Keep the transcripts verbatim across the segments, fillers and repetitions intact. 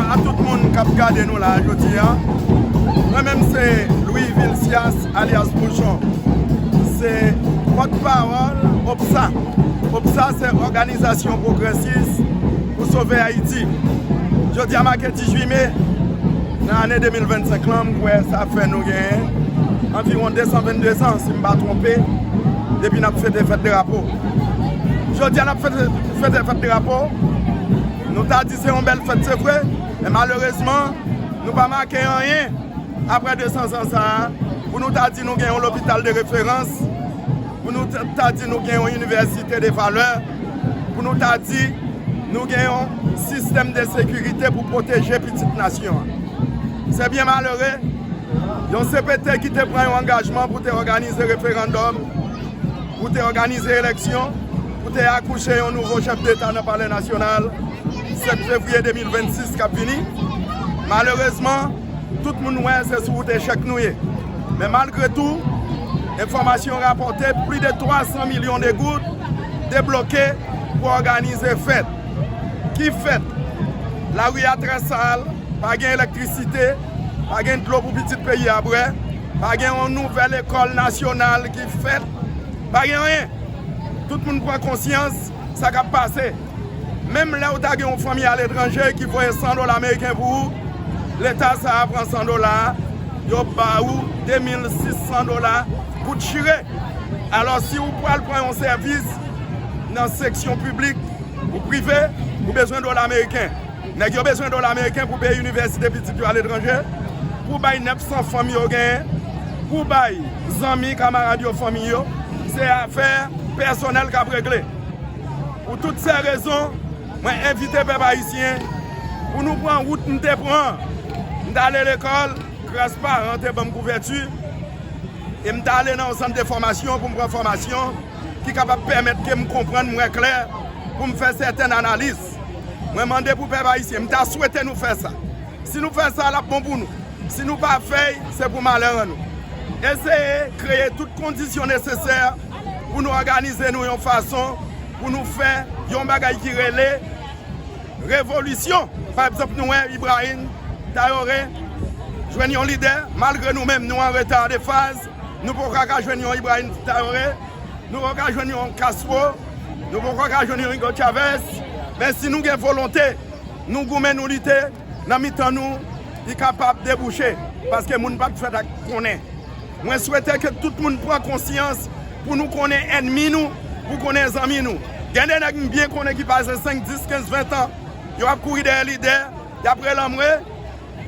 A tout moun k ap gade nou la jodi a, mwen menm se Louis Vilsias alyas Pouchon. Se pòtpawòl opsa. Opsa se Òganizasyon Pwogresis pou Sove Ayiti. Jodi a make dizuit me nan ane de mil vennsenk lan, m kwè sa fè nou gen anviwon de san vennde zan, si m pa twonpe, depi n ap fete fèt drapo. Jodi a n ap fete, fete fèt drapo. Nou ta di se yon bèl fèt, se vre, men malerezman, nou pa make anyen apre de san zan sa a, pou nou ta di nou gen yon lopital de referans, pou nou ta, ta di nou gen yon inivèsite de valè, pou nou ta di nou gen yon sistèm de sekirite pou pwoteje pitit nasyon an. Se byen malere, yon C P T ki te pran yon angajman pou te òganize referandòm, pou te òganize eleksyon, pou te akouche yon nouvo chèf deta nan Palè Nasyonal, sèt fevriye de mil vennsis k ap vini. Malerezman, tout moun wè se sou wout echèk nou ye. Men malgre tou, enfòmasyon rapòte plis de twa san milyon de goud debloke pou òganize fèt. Ki fèt? Lari a trè sal, pa gen elektrisite, pa gen dlo pou pitit peyi a bwè, pa gen yon nouvèl ekòl nasyonal ki fèt, pa gen anyen. Tout moun pran konsyans sa k ap pase. Menm lè w ta gen yon fanmi aletranje ki voye san dola ameriken pou ou, Leta sa a pran san dola a, yo ba ou de mil sis san dola pou chire. Alò, si w pral pran yon sèvis nan seksyon piblik ou prive, ou bezwen dola ameriken. Nèg yo bezwen dola ameriken pou peye inivèsite pitit yo aletranje, pou bay nèf san fanm yo genyen, pou bay zanmi, kamarad yo, fanmi yo. Se afè pèsonèl k ap regle. Pou tout sè rezon, mwen envite pèp ayisyen pou nou pran wout m te pran. M t ale lekòl, gras paran te ban m kouvèti, e m t ale nan yon sant de fòmasyon pou m pran fòmasyon ki kapab pèmèt ke m konprann, m wè klè, pou m fè sèten analiz. Mwen mande pou pèp ayisyen, m ta swete nou fè sa. Si nou fè sa, l ap bon pou nou. Si nou pa fè l, se pou malè an nou. Eseye kreye tout kondisyon nesesè pou nou òganize nou yon fason pou nou fè yon bagay ki rele revolisyon. Pa egzanp, nou wè Ibrahim Traoré jwenn yon lidè, malgre nou menm nou an reta de faz, nou poko ka jwenn yon Ibrahim Traoré, nou poko ka jwenn yon Castro, nou poko ka jwenn yon Hugo Chavez, men si nou gen volonte, nou goumen, nou lite, nan mitan nou, li kapab debouche, paske moun pa t fèt ak konnen. Mwen swete ke tout moun pran konsyans pou nou konnen ènmi nou, pou konnen zanmi nou. Gen de nèg m byen konnen ki pase senk, dis, kenz, ven tan, yo ap kouri dèyè lidè, y ap rele anmwe.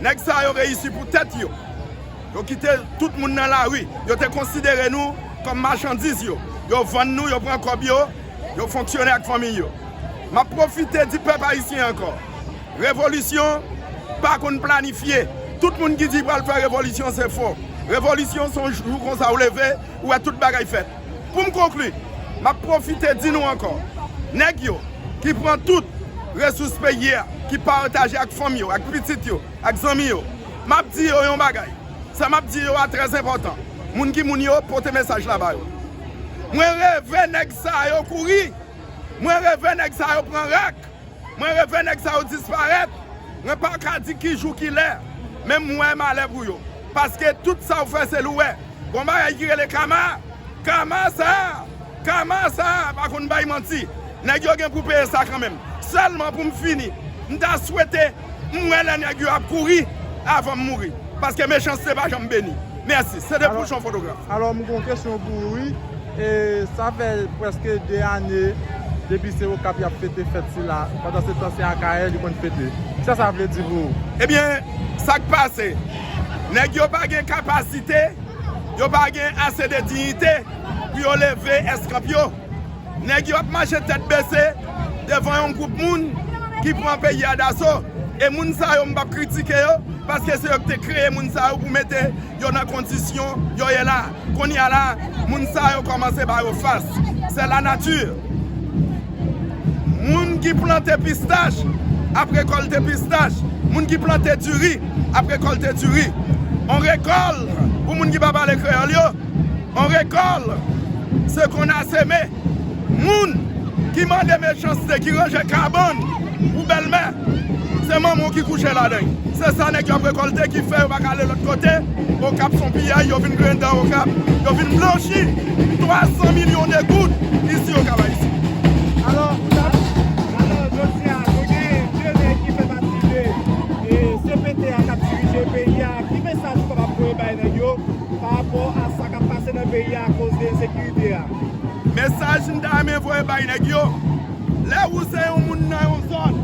Nèg sa yo reyisi pou tèt yo. Yo kite tout moun nan lari. Yo te konsidere nou kòm machandiz yo. Yo vann nou, yo pran kòb yo, yo fonksyone ak fanmi yo. M ap pwofite di pèp ayisyen ankò, revolisyon pa konn planifye. Tout moun ki di pral fè revolisyon se fo. Revolisyon se yon jou konsa ou leve, ou wè tout bagay fèt. Pou m konkli, m ap pwofite di nou ankò, nèg yo ki pran tout resous peyi a, ki pataje ak fanm yo, ak pitit yo, ak zanmi yo, m ap di yo yon bagay. Sa m ap di yo a trè enpòtan. Moun ki moun yo, pote mesaj la ba yo. Mwen reve nèg sa yo kouri. Mwen reve nèg sa yo pran rak. Mwen reve nèg sa yo disparèt. Mwen pa ka di ki jou, ki lè, men m wè malè pou yo. Paske tout sa w fè se l ou wè. Gon bagay ki rele kama. Kama sa a, kama sa a pa konn bay manti. Nèg yo gen pou peye sa kanmenm. Sèlman pou m fini, m ta swete m wè lè nèg yo ap kouri avan m mouri. Paske mechanste pa janm beni. Mèsi. Se de Pouchon fotograf. Alò, m gen yon kesyon pou ou, wi. E, sa fè prèske de ane depi se Okap y ap fete fèt sila. Pandan se tan, se Akayè li konn fete. Kisa sa vle di pou ou? Ebyen, sa k pase? Nèg yo pa gen kapasite, yo pa gen ase de diyite pou yo leve eskanp yo. Nèg yo ap mache tèt bese devan yon gwoup moun ki pran peyi a daso. E moun sa yo, m p ap kritike yo, paske se yo ki te kreye moun sa yo pou mete yo nan kondisyon yo ye la. Kounye a la, moun sa yo kòmanse ba yo fas. Se lanati. Moun ki plante pistach ap rekòlte pistach. Moun ki plante diri ap rekòlte diri. On récolte, pou moun ki pa pale kreyòl yo, on récolte, se qu'on a semé. Moun ki mande mechanste, ki ranje kabann pou bèlmè, se Manman w ki kouche ladan l. Se sa nèg yo ap rekòlte ki fè yo pa ka ale lòt kote. Okap se yon piyay, yo vin griyen dan Okap, yo vin blanchi twa san milyon de goud isi Okap Ayiti. Alò, alò, jodi a, nou gen de nèg ki fè pati de e, C P T a k ap dirije peyi a. Ki mesaj ou kapab voye bay nèg yo pa rapò a sa k ap pase nan peyi a akoz de ensekirite a? Mesaj m ta renmen voye bay nèg yo, lè ou se yon moun nan yon zòn,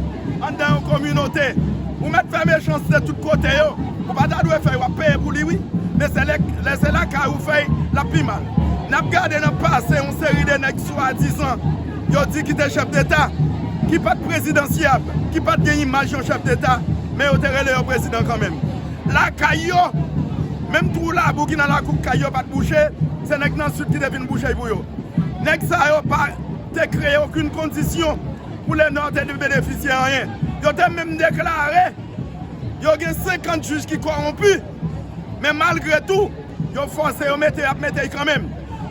anndan yon kominote, ou mèt fè mechanste tout kote yo. Ou pa ta dwe fè y, w ap peye pou li wi. Men se lè, lè se lakay ou fè y, l ap pi mal. N ap gade nan pase yon seri de nèg swadizan yo di ki te chèf deta, ki pa t prezidansyab, ki pa t gen imaj yon chèf deta, men yo te rele yo prezidan kanmenm. Lakay yo, menm twou labou ki nan lakou kay yo pa t bouche, se nèg nan sid ki te vin bouche l pou yo. Nèg sa yo pa te kreye okenn kondisyon pou Lenò te benefisye anyen. Yo te menm deklare yo gen senkant jij ki kòwonpi, men malgre tou, yo fòse yo mete, y ap mete y kanmenm.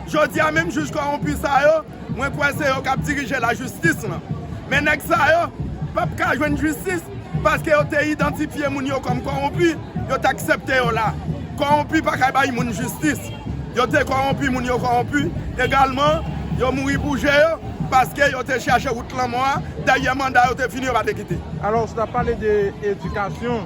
Jodi a, menm jij kòwonpi sa yo, mwen kwè se yo k ap dirije lajistis lan. Men nèg sa yo p ap ka jwenn jistis paske yo te idantifye moun yo kòm kòwonpi, yo t aksepte yo la. Kòwonpi pa ka bay moun jistis. Yo te kòwonpi, moun yo kòwonpi. Egalman, yo mouri pou je yo paske yo te chache wout lanmò a dèyè manda yo te fini, yo pa te kite. Alò, si w t ap pale de edikasyon,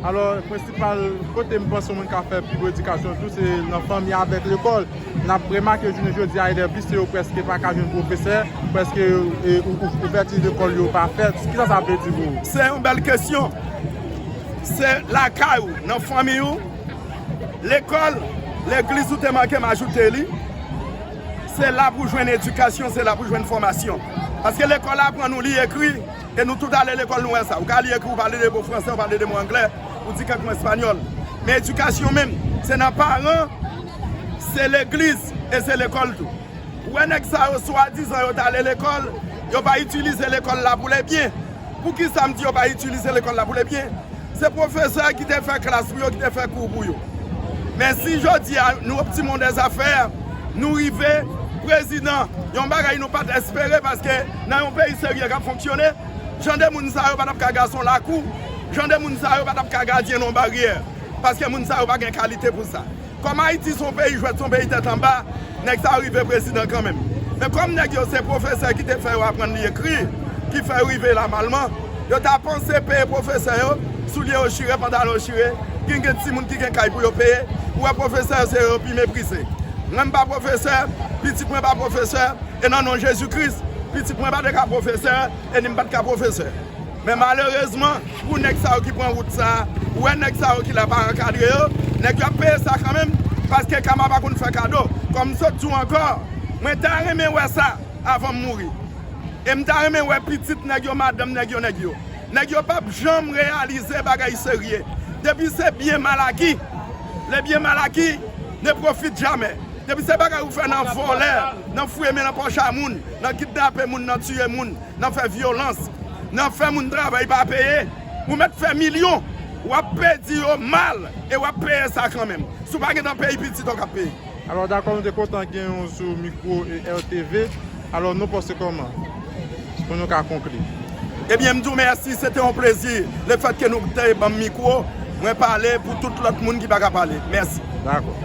alò, prensipal kote m panse yon moun ka fè pi bon edikasyon tou, se nan fanmi avèk lekòl. N ap remake jounen jodi a, elèv lise yo prèske pa ka jwenn pwofesè, prèske e, ou- ou- ouvèti lekòl yo pa fèt. Kisa sa vle di pou ou? Se yon bèl kesyon. Se lakay ou, nan fanmi ou, lekòl, legliz ou te manke m ajoute li. Se la pou jwenn edikasyon, se la pou jwenn fòmasyon. Paske lekòl aprann ou li ekri, e nou tout ale lekòl nou wè sa. Ou ka li ekri, ou pale de mo fransè, ou pale de mo anglè, ou di kèk mo espanyòl. Men edikasyon menm, se nan paran, se legliz, e se lekòl tou. Ou wè nèg sa yo swadizan yo t ale lekòl, yo pa itilize lekòl la pou lebyen. Poukisa m di yo pa itilize lekòl la pou lebyen? Se pwofesè ki te fè klas pou yo, ki te fè kou pou yo. Men si jodi a nou optimon dèzafè, nou rive prezidan, yon bagay nou pa t espere, paske nan yon peyi serye k ap fonksyone, jan de moun sa yo pa t ap ka gason lakou, jan de moun sa yo pa t ap ka gadyen nan baryè, paske moun sa yo pa gen kalite pou sa. Kòm Ayiti se yon peyi jwèt, se yon peyi tèt anba, nèg sa yo rive prezidan kanmenm. Men kòm nèg yo se pwofesè ki te fè yo aprann li ekri, ki fè yo rive la malman, yo ta panse peye pwofesè yo, soulye yo chire, pantalon yo chire, gen gen timoun ki gen kay pou yo peye, ou wè pwofesè yo se yo yo pi meprize. Mwen m pa pwofesè, pitit mwen pa pwofesè, e nan non Jezi Kris, pitit mwen pa te ka pwofesè, e ni m pa t ka pwofesè. Men malerezman, pou nèg sa yo ki pran wout sa a, ou wè nèg sa yo ki la pa ankadre yo, nèg yo ap peye sa kanmenm, paske kama pa konn fè kado. Kòm m sot di w ankò, mwen ta renmen wè sa avan m mouri. E m ta renmen wè pitit nèg yo, madanm nèg yo, nèg yo. Nèg yo p ap janm reyalize bagay serye. Depi se byen mal aki, le byen mal aki ne profite jamais. Depi se bagay ou fè nan vòlè, nan fouye men nan pòch a moun, nan kidnape moun, nan tiye moun, nan fè vyolans, nan fè moun travay pa peye, ou mèt fè milyon, w ap pèdi yo mal e w ap peye sa kanmenm. Si w pa gentan peye, pitit ou k ap peye. Alò, dakò, nou te kontan gen w sou mikwo e R T V. Alò, nou panse kòman? Pou nou ka konkli. Ebyen, m di w mèsi, se te yon plezi. Lefètke nou te ban m mikwo, mwen pale pou tout lòt moun ki pa ka pale. Mèsi. Dakò.